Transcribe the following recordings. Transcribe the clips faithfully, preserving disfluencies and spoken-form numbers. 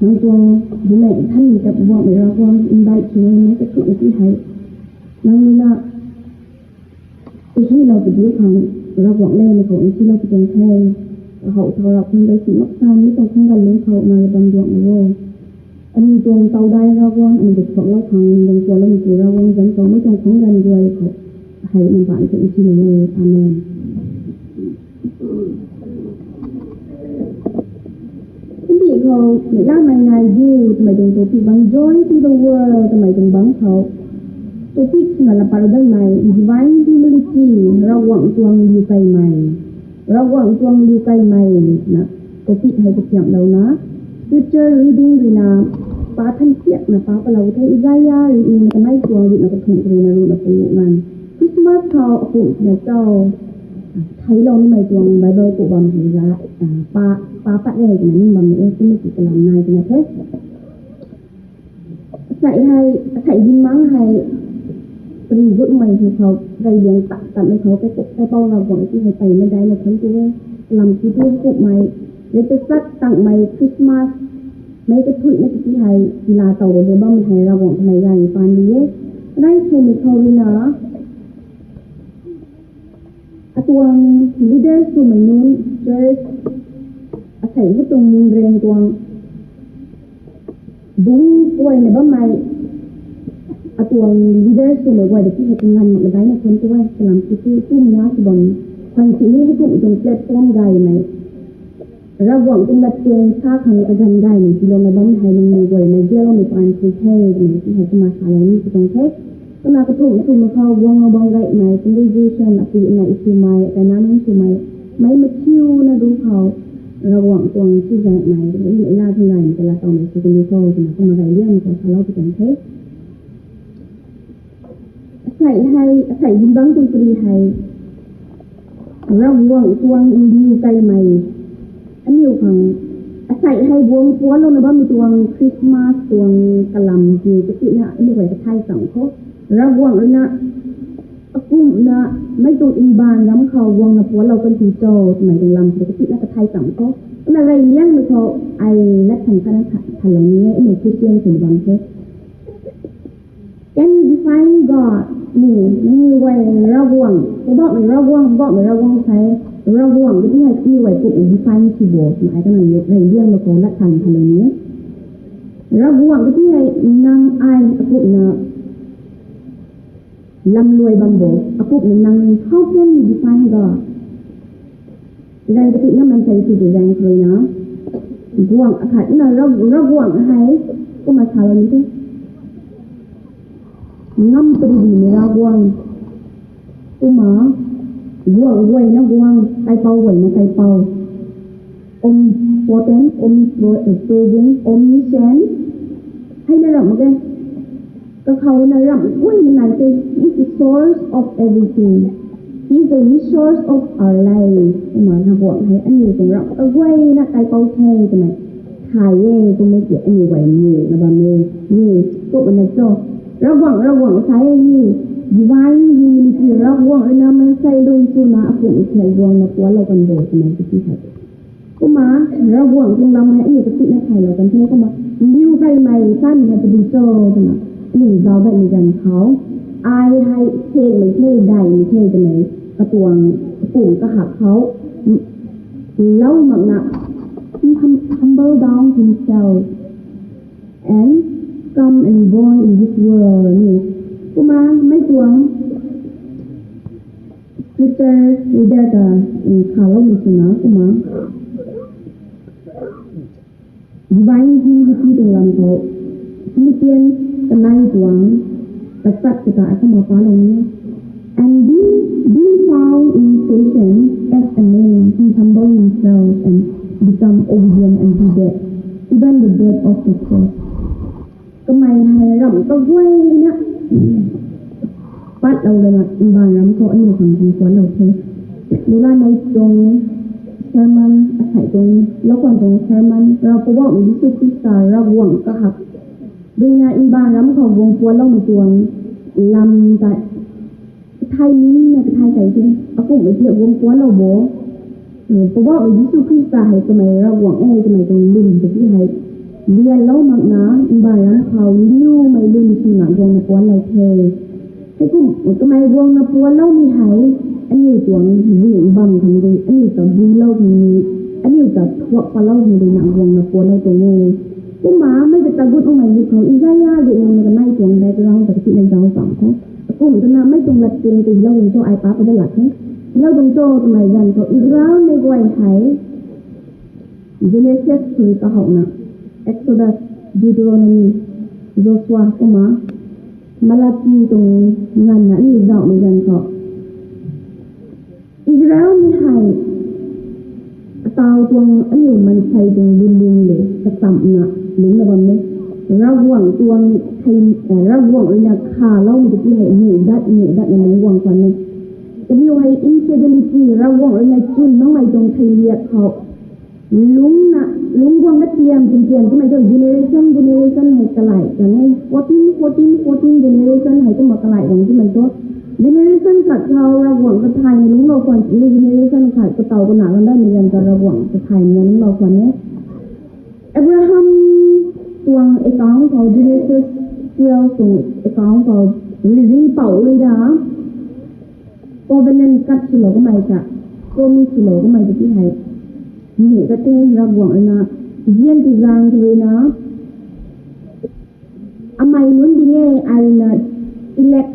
Nang tuang bumei than ni ta buak mei Ravguangc invite sw ni mei ta thuk na ti hei. Nang ni na, ihi nau padiu khang Ravguangc le ni khou nsi lou padiu the. Ahou thau rap khang dai si mak san, mi tuang khang gan lung khou nang bam duak na wo. Ani tuang tau dai Ravguangc, ani ta thuak lou khang, ni tuang kuak lou ni tu Ravguangc zan khou, mi tuang khang gan guay khou. Hei nang baan tu nsi lou wo. Amen. Hindi khou, ni lamei nai du, twmei tuang topic bang Joy to the World, twmei tuang bang khou. Topic na la paru dan mei, Divine Humility, Ravguangc tuang liu kai mei. Ravguangc tuang liu kai mei, na topic hei kasiamh lou na. Scripture reading rui na, pa than siak na pa palou the Isaiah rui na kamei tuang rui na kathumh rui na rui na pu ngan. Christmas khou akum na tau. Thei lou nimei tuang Bible kou bam hei za, ah, pa, pa pat rei twna ning bam ni e, simi ki kalam nai twna the. Asei hei, asei hymang hei, pari gut mei hei khou, rei liang tak tak mei khou, kai, kai pau Ravguangc ti hei pei na dai na than tu e, kalam ki tu kup mei, rei ta sat tang mei Christmas, mei kathui na ti hei, ila tau de bam hei Ravguangc kamei gay pan ni e. Rai sw mei khou rui na, atuang leaders swmei nunc, church, asei hei tuang mung reng tuang bung kuay na bammei, atuang leaders swmei guay da ti hei tuang ngan mak na dai na khwan kuay, kalam ki tu, tu mna sw bam, khwan si ni hei kum tuang platform gay mei. Ravguangc tuang lat tiang sa khang kaganv gay ni tilouna bam hei nangniw guay na zialoumei pan si the, twmei ti hei kumna salou ni ti tuang the. Kumna kathumh kathumh na khou guang na bam gaymei, congregation, apui na isumei, kaina nunc swmei, mei mathiuna du khou, Ravguangc tuang si zaengmei, twmei na la tuang gaymei, kala taumei si kani khou, twna kumna gay liangmei khou salou ti tuang the. Asei hei, asei hymang tuang pari hei, Ravguangc tuang liu kai mei. Aniu khang, asei hei guang puan lou na bammei tuang Christmas tuang kalam ki, kati na aniu guay kathai cham khou. Ravguangc rui na, akum na, mei tuang mbaanv ram khou guang na puan lou kan ti cho, twmei tuang lam ki, kati na kathai cham khou. Kumna rey liangmei khou, ai lat khang kana tha, thalou ni e, aniu Christian swna bam the. Can you define God? Ni, nangniw guay Ravguangc, Poubauhmei Ravguangc, Poubauhmei Ravguangc sei, Ravguangc kati hei kaniw guay kumna define sw bo, twna ai kana rey liangmei khou lat khang thalou ni e. Ravguangc kati hei nang ai akumna lamluai bam bo, akumna nang, how can you define God? Zang katuina mansei si ti zang kruina. Guang akhat na Ra-, Ravguangc hei, kumna salou ni the. Ngam pari di ni Ravguangc. Kumna, guang guay na guang, kaipouc guay na kaipouc. Omnipotent, omnipresent, omniscient. Hei na ram mak ge. Kakhou na ramh guay na nai the, He is the source of everything. He is the resource of our life. Kumna Ravguangc hei aniu tuang ramh kaguayna kaipouc the twmei thay e, kummei ki aniu guay ni na bam e. Ni, kumna cho. Ravguangc, Ravguangc sa e ni. Divine humility, Ravguangc rui na mansei lun swna akumh thiak guang na pualou kan bo twmei ki ti the. Kumna, Ravguangc tuang lam hei aniu kati na thaylou kan the kumna, liu kaimei samei hei tabui cho twna, aniu zauc daihmei ganv khou, ai hei sengmei the, daihmei the twmei, katuang, kapum kahak khou, lou makna, he hum-, humble down himself and come and born in this world ni. Kumna, mei tuang, Scripture reader ta, mm, khalou ni swna kumna. Divine humility tuang lam khou, Philippians kanei tuang, kachat kata ai kumna palou ni. And being, being found in station as a man, he humbled himself and become obedient unto death, even the death of the cross. Kamei hei ramh kaguayna patlou lana mbaanv ram khou aniu khang guang pualou the. Lula nei tuang sermon, asei tuang, lou khang tuang sermon, Ravguangc Jisu Khrista, Ravguangc kahak. Duina mbaanv ram khou guang pualoumei tuang lam tei, kathai ni na kathai kai the. Akumhmei ti guang pualou bo. Poubauhmei Jisu Khrista hei kamei Ravguangc e twmei tuang lwm ta ti hei. Lianlou makna, mbaanv ram khou liumei lun sina guangna puanlou the. Heikum kamei guangna puanloumei hei, aniu tuang zingbam khang rui, aniu ta bulou khang rui, aniu ta thuak palou khang rui na guangna puanlou tuang e. Kumna mei ta tagut umei ni khou Isaiah rui na kanei tuang background ta kati na zau pam khou. Kum twna mei tuang lat tuang ti lou tuang cho ai pa pa da lak he. Lou tuang cho twmei ganv khou Israelmei guay hei Genesis khou rui kahouna, Exodus, Deuteronomy, Joshua kumna Malaki tuang nganvna aniu zauhmei ganv khou Israelmei hei ataw tuang aniu mansei tuang lulung le kachamhna lungcna bam e. Ravguangc tuang thei, Ravguangc rui na khaloumei tiki hei muh dat muh datna lungc guang khwan e. Kaniw hei infidelity, Ravguangc rui na chwn makmei tuang thei liak khou lungcna, lungc guang na tiam, tiam, tiam twmei thu generation, generation hei kalai kan e. Fourteen, fourteen, fourteen generation hei kumna kalai kan twmei thu. Generation khat khou Ravguangc kathaymei lungclou khwan e, generation khat kataw kana kan daimei ganv khou Ravguangc kathaymei lungclou khwan e. Abraham tuang account khou, Genesis twelve tuang account khou rui ringpouc rui da covenant kat swlou kamei ta, promise swlou kamei ta ti hei, muh kate Ravguangc rui na, zian ti zaeng rui na, amei nunc ding e, ai rui na elect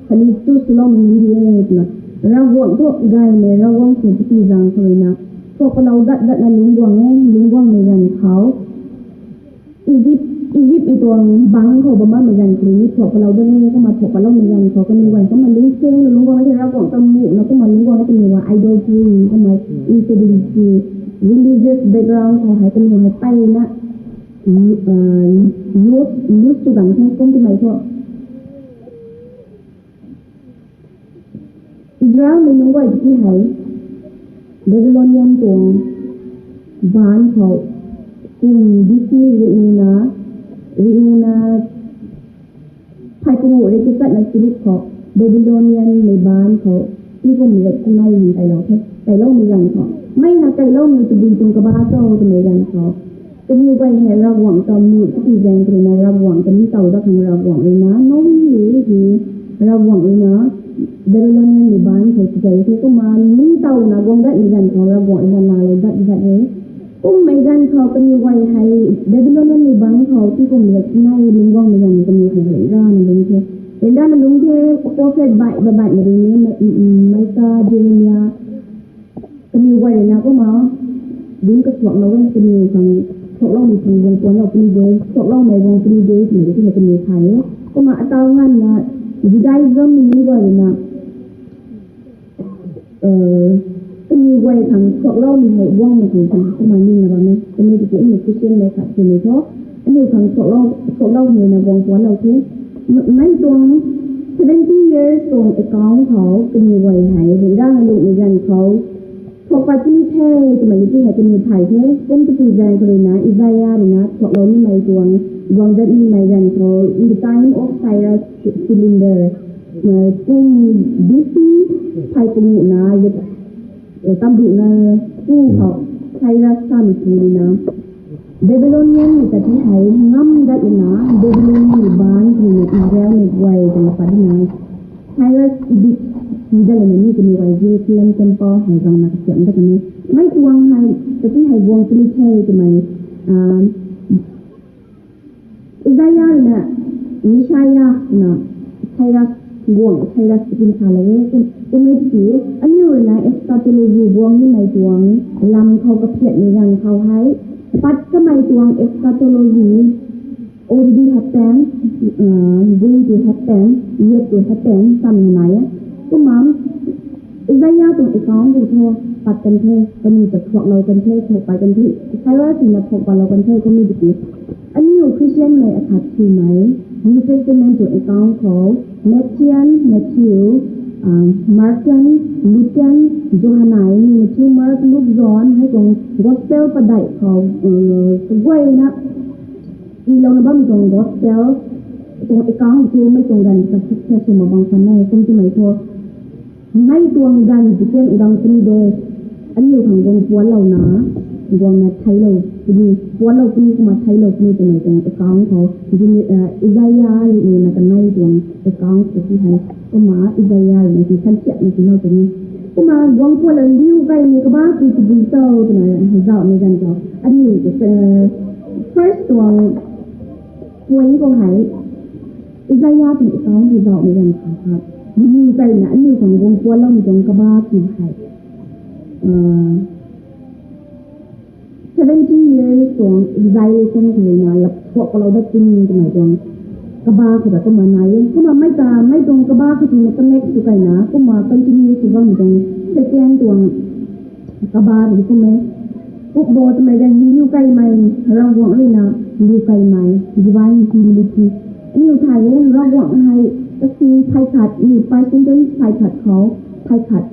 khatni choose swlou nunc ding e twna, Ravguangc thu gaymei Ravguangc sw ti zaeng rui na, thuak palou dat datna lungc guang e, lungc guangmei ganv khou Egypt, Egyptmei tuang bangc khou bam bammei ganv khou rui ni thuak palou dat e, kumna thuak paloumei ganv khou kaniw guay kumna lungc seng na lungc guang e, Ravguangc ta muhna kumna lungc guang e, kaniw guay idolatry, kumna infidelity, religious background khou hei kaniw hei mpeyna lose, lose sw gang the kum twmei thu. Israelmei nunc guay tiki hei Babylonian tuang baanc khou kum B C rihuna, rihuna phay panguh rui kachatna charuk khou Babylonianmei baanc khou tingkum rui kanei hei kailou the, kailoumei ganv khou, mei na kailoumei tabui tuang kaba cho twmei ganv khou, kaniw guay hei Ravguangc ta muh tiki zaeng rui na Ravguangc ta ningtow dat khang Ravguangc rui na nunc li hi Ravguangc rui na Babylonianmei baanc khou tizay the kumna ningtowna guang datmei ganv khou Ravguangc rui na laalou dat dat e. Kummei ganv khou kaniw guay hei Babylonianmei baanc khou tingkum rui kanei lungc guangmei ganv kaniw hei ryanrana lungc the. Ryanrana lungc the, prophet baih baih baihmei rui ni, Micah, Jeremiah, kaniw guay rui na kumna lungc kathuaklou e, kaniw khang thuakloumei khang guang puanlou puni de, thuakloumei guang puni de twmei tiki hei kaniw thay e. Kumna ataw nganvna Judaism nunc guay rui na kaniw guay khang thuakloumei hei guangmei khang khang kumna nina bam e. Kaniw tiki aniu Christianmei khat swmei thu, aniu khang thuaklou, thuaklou hei na guang puanlou the. Mei tuang seventy years tuang account khou kaniw guay hei ryanrana lungcmei ganv khou thuak pat puni the twmei tiki hei kaniw thay the. Kum tiki zaeng rui na Isaiah rui na thuaklou nimei tuang guang dat nimei ganv khou, in the time of Cyrus cylinder, kum B C phay panguhna tamruhna pu khou Cyrus samei pu rui na Babylonianmei ta ti hei ngam dat lana Babylonianmei baanc khou rui na Israelmei guay ta pat na Cyrus edict ti dat lana ni kaniw guay Jerusalem temple hei guangna kasiamh dat kan e. Mei tuang hei ta ti hei guang puni the twmei Isaiah rui na Messiah na Cyrus guang, Cyrus tiki salou e. Kummei tiki aniu rui na eschatology guang nimei tuang lam khou kaphiatmei ganv khou hei pat kamei tuang eschatology already happened, going to happen, yet to happen samei nai e. Kumna Isaiah tuang account khou thu pat kan the, kaniw ta thuaklou kan the, thuak pat kan the, Cyrus na thuak patlou kan the kummei tiki aniu Christianmei akhat swmei New Testament tuang account khou Matthean, Matthew, Markan, Lukan, Johannai, Matthew, Mark, Luke, John hei tuang gospel padeih khou kaguayna tiilouna bammei tuang gospel tuang account thu mei tuang ganv ta success swna bam khwan e kum timei thu. Mei tuang ganv tiken gang puni de, aniu khang guang puanlouna guangna theilou puni, puatlou puni kumna theilou puni twmei tuang account khou, Isaiah ruina kanei tuang account khou ti hei, kumna Isaiah ruina ti thanchiakna tiilou puni. Kumna guang puatlou liu kaimei kabah kiu tabui cho twna hei zauhmei ganv khou, aniu first tuang point khou hei, Isaiah tuang account hei zauhmei ganv khou ha, liu kaina aniu khang guang puatloumei tuang kabah kiu hei, seventeen years tuang exile khou ruina lap thuak palou dat tin twmei tuang kabah khou ta kumna nai e. Kumna mei ta mei tuang kabah khou tina connect sw kaina kumna continue sw bammei tuang second tuang kabah ri kum e. Pukbo twmei ganv liu kaimei, Ravguangc ruina liu kaimei, divine humility. Aniu thay e, Ravguangc hei kasing phay khat, aniu percentage phay khat khou phay khat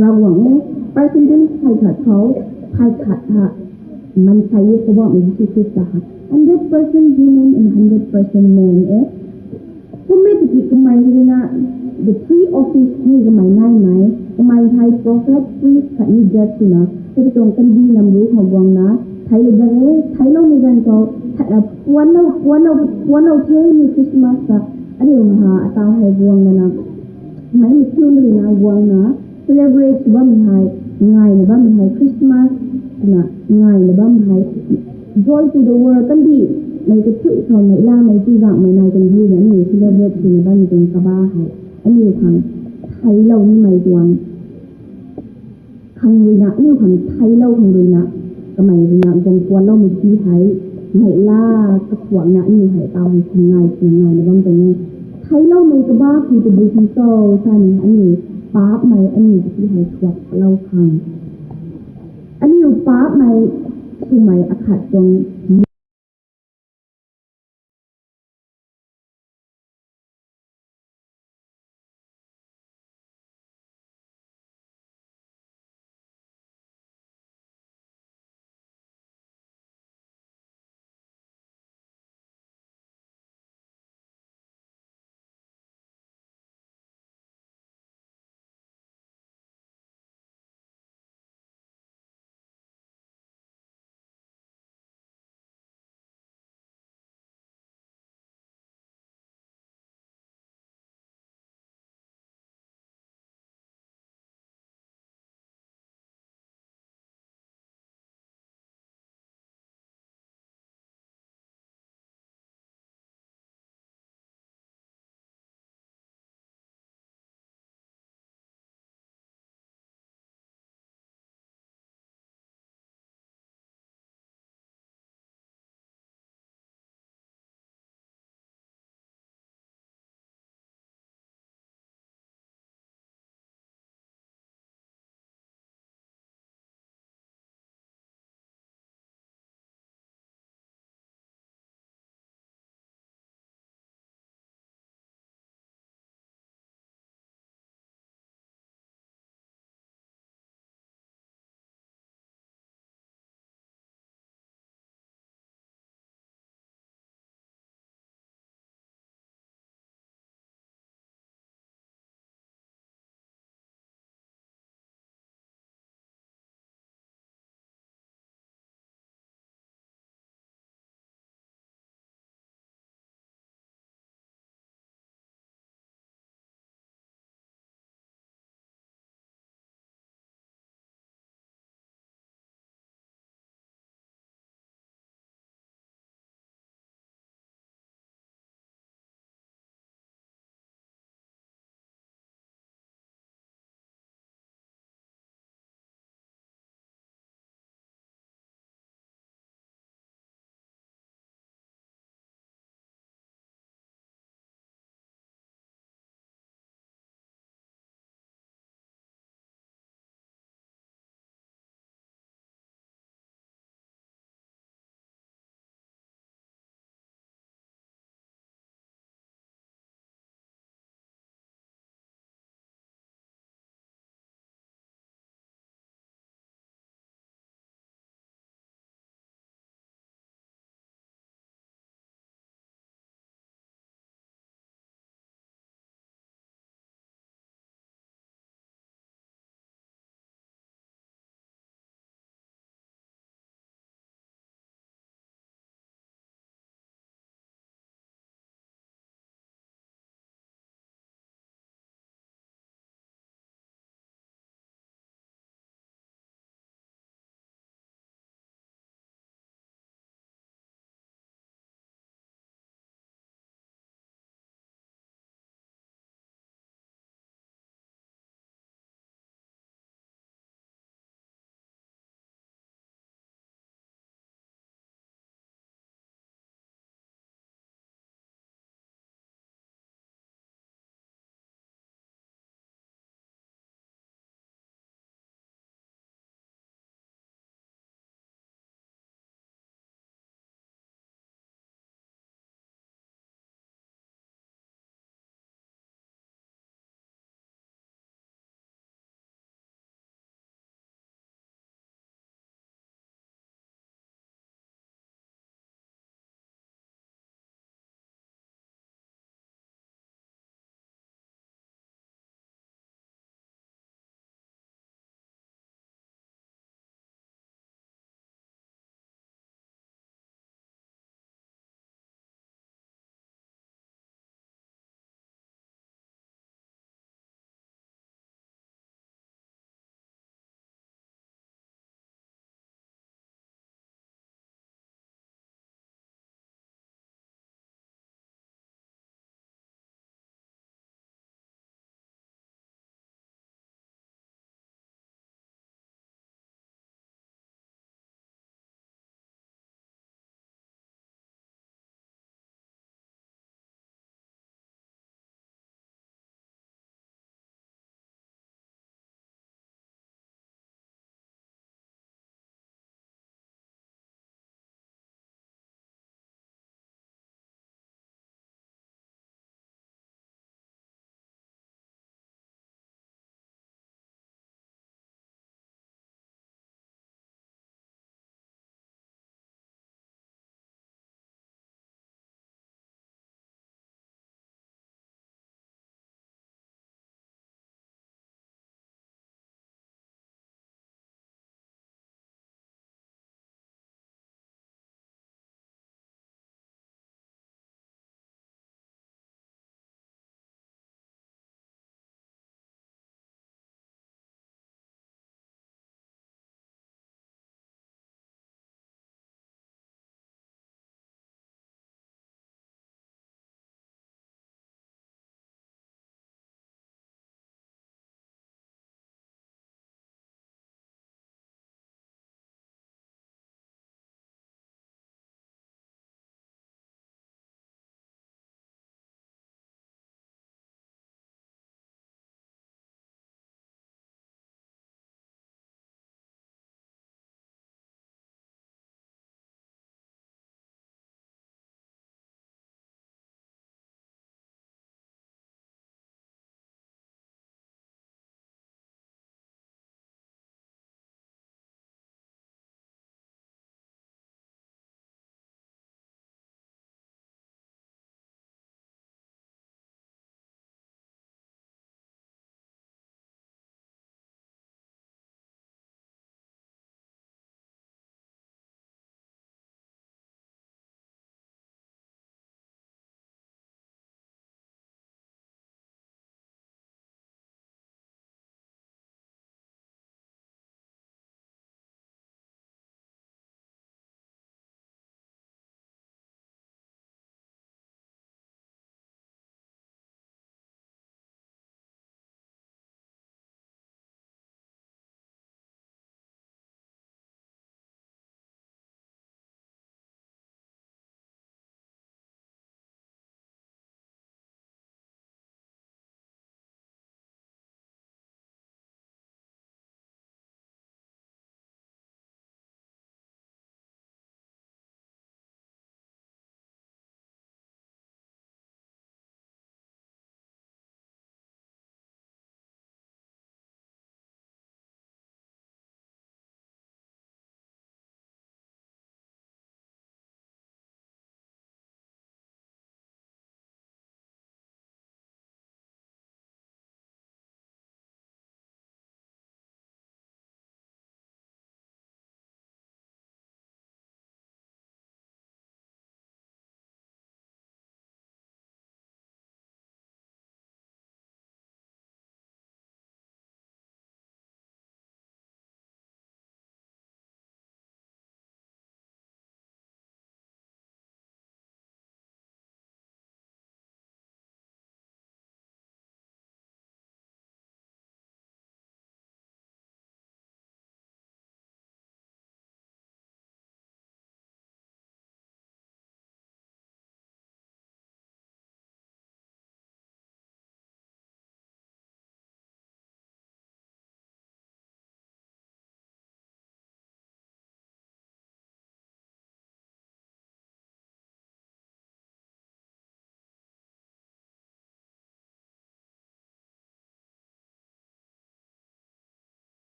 Ravguangc e, percentage phay khat khou phay khat ha mansei e Poubauhmei Jisu Khrista ha. Hundred percent human and hundred percent man e. Kummei tiki kamei ruina the three office ni kamei naimei, kamei hei prophet, priest khatni judge swna, hei tuang kandih lam ru khou guangna theilou dat e. Theilou mei ganv khou, puatlou puatlou puatlou the ni Christmas ta, aniu ha ataw hei guang lana, mei mathiu ruina guangna celebrate sw bammei hei, ngaina bammei hei Christmas twna ngaina bammei hei, joy to the world kandihmei kathuic khou neihlamei chuzaenghmei nai kandih na aniu celebrate swna bammei tuang kabah hei, aniu khang theilou nimei tuang khang ruina, aniu khang theilou khang ruina, kamei ruina guang puatloumei ti hei, neihla kathuakna aniu hei taw hei khang ngai khang ngaina bam tuang e. Theiloumei kabah kiu tabui khang cho, sani aniu paapcmei aniu ti hei thuak palou khang, aniu paapcmei swmei akhat tuang